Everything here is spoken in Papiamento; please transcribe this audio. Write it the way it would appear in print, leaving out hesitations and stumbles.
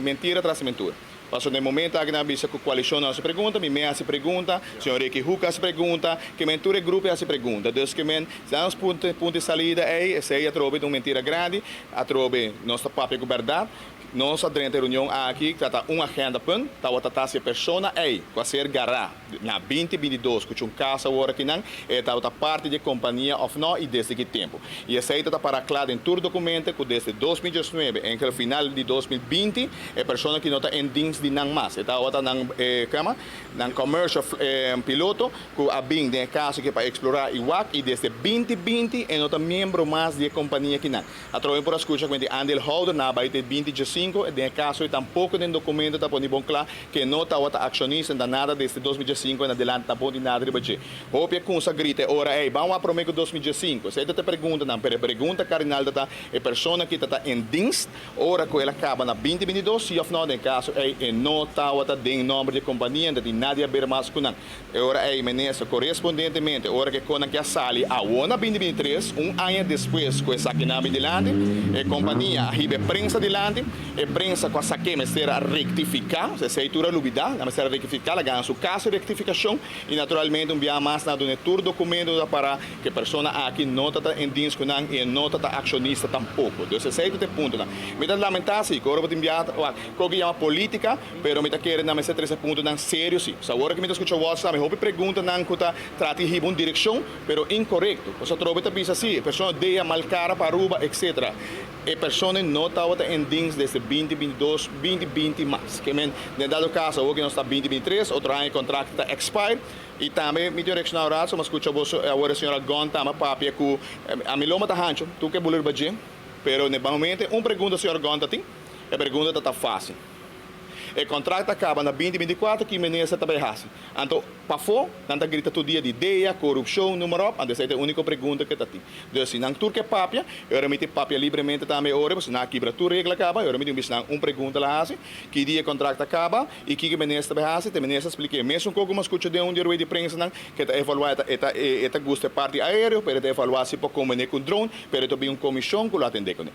Mentira tras mentura. Paso den momento aki nan a bisa cu coalicion no haci pregunta, mi mes a haci pregunta, señor Ricky Hoek a haci pregunta, ke men tur e grupo a haci pregunta. Dus ke men si nan nos punto punto di salida ey, esey atrobe ta un mentira grandi, atrobe nos ta papia cu berdad. Nos a drenta e reunion aki ta ta un agenda punt, tawata ta si e persona ey cu a ser gara na 2022 cu chun casa awor akinan, e tawata parti di e compania of no y desde ki tempo. Y esey ta ta para cla den tur documento cu desde 2019 enkel final di 2020 e persona ki no ta en dienst di nan mas. E tawata nan e cama nan commercial piloto cu a bin den e caso aki pa explora y wak y desde 2020 e no ta miembro mas di e compania kinan. Atrobe por a scucha cu di aandeelhouder na a bay te 2015 den e caso y tampoco den documento ta poni bon cla cu e no tawata accionista na nada desde 2015 en adelante tampoco tin nada riba dje. Hopi a cunsa grita e ora ey, ban wak prome cu 2015. Esey ta e preguntanan, pero e pregunta cardinal ta ta e persona ki ta ta en dienst ora cu el a caba na 2022 si of no den e caso ey e no tawata den nomber di e compania, no ta tin nada di haber mas cu nan. E ora ei minister korespondentemente ora ku e konan ke a sali awor na 2023, un aña despues ku esakinan a bin dilanti, e kompania a hiba e prensa dilanti, e prensa ku a sak'é mester a rektifiká, esei tur a lubidá, nan mester a rektifiká, la gana su kaso di rektifikashon i naturalmente un biaha mas nan a duna e tur dokumento ku ta para ku e persona aki no ta ta en dienst ku nan i e no ta ta akshonista tampoko. Dus esei ta ta e puntonan. Mi ta lamentá si ku ora bo tin biaha wak koke yama polítika. Pero mi ta kere nan mester trese puntonan serio si. So awor cu mi ta scucha WhatsApp mi hopi preguntanan cu ta trata di hiba un direccion pero incorecto. Pasobra atrobe ta bisa si e persona dea mal cara pa Aruba etc. E persona no tabata en dienst desde 2022, 2020 mas. Ke men den dado caso awor cu nos ta 2023 otro aña e contract ta expire. Y tambe mi tin reacciona un rato mi a scucha boso awor e señora Gon tambe a papia cu ami loma ta hancho tur ke bula riba dje pero ne momento un pregunta señora Gon ta tin e pregunta ta ta facil. E kontrakt a kaba na 2024 ki minister ta bai hasi? Anto pafó nan ta grita tur dia di dea, korupshon, noem maar op, anto esei ta e úniko pregunta ke ta tin. Dus si nan tur ke papia, e ora mi tin papia libremente tambe e ora, pasobra nan a kibra tur regla kaba, e ora mi tin bisa nan un pregunta la hasi, ki dia e kontrakt a kaba i kiko e minister ta bai hasi, te minister a splika e mesun kos ku mi a skucha den un di e rueda di prensanan ke ta evaluá e ta e ta gusta e parti aéreo, pero e ta evaluá si por kombiné ku drone, pero e ta bin un komishon ku lo atendé kuné.